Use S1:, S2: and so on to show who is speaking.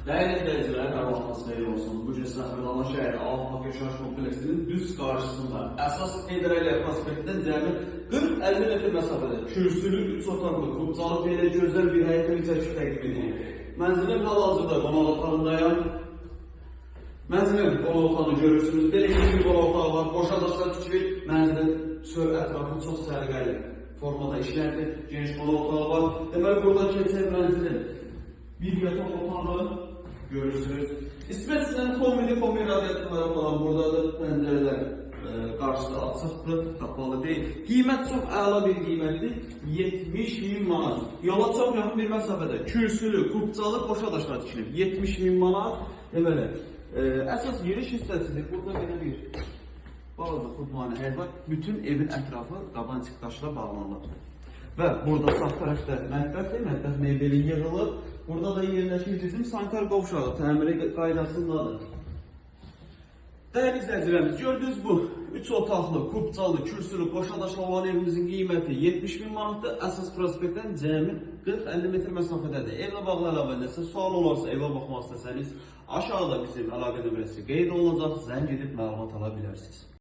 S1: Dəyərli izləyicilər, hər vaxtınız xeyir olsun. Bu gün sizə Xırdalan şəhəri Ağappaq Yaşayış Kompleksinin düz qarşısında əsas Heydər Əliyev prospektindən cəmi 40-50 metr məsafədə kürsülü, 3 otaqlı, kubcalı belə gözəl bir həyət evi çəkib təqdim edirik. Mənzilin hal-hazırda qonaq otağındayam. Mənzilin qonaq otağını görürsünüz. Belə bir qonaq otağı var. Qoşa daşlar tikilib. Mənzilin çöl ətrafı çox səliqəli formada işlənib. Geniş qonaq otağı var. Deməli, buradan keçək mənzilin bir yataq otağı görürsünüz. İsmət kombi, kombi radiatorları falan buradadır. Pəncərələr qarşıda açıqdır, qapalı deyil. Qiymət çox əla bir qiymətdir. 70 min manat. Yola çox yaxın bir məsafədə. Kürsülü, kubcalı, qoşa daşlar tikilib. 70 min manat. Deməli, əsas giriş hissəsidir. Burada belə bir balaca xudmani həyət var. Bütün evin ətrafı qabançıq daşla bağlanılıb. Və burada sağ tərəfdə mətbəxdir, mətbəx mebeli yığılıb. Burada da yerləşir bizim sanitar qovşağı, təmiri qaydasındadır. Dəyərli izləyicilərimiz, gördüyünüz bu 3 otaqlı, kubcalı, kürsülü, qoşa daşlı olan evimizin qiyməti 70 min manatdır. Əsas prospektdən cəmi 40-50 metr məsafədədir. Evlə bağlı əlavə edərsə, sual olarsa, evə baxmaq istəsəniz, aşağıda bizim əlaqə nömrəsi qeyd olunacaq. Zəng edib məlumat ala bilərsiniz.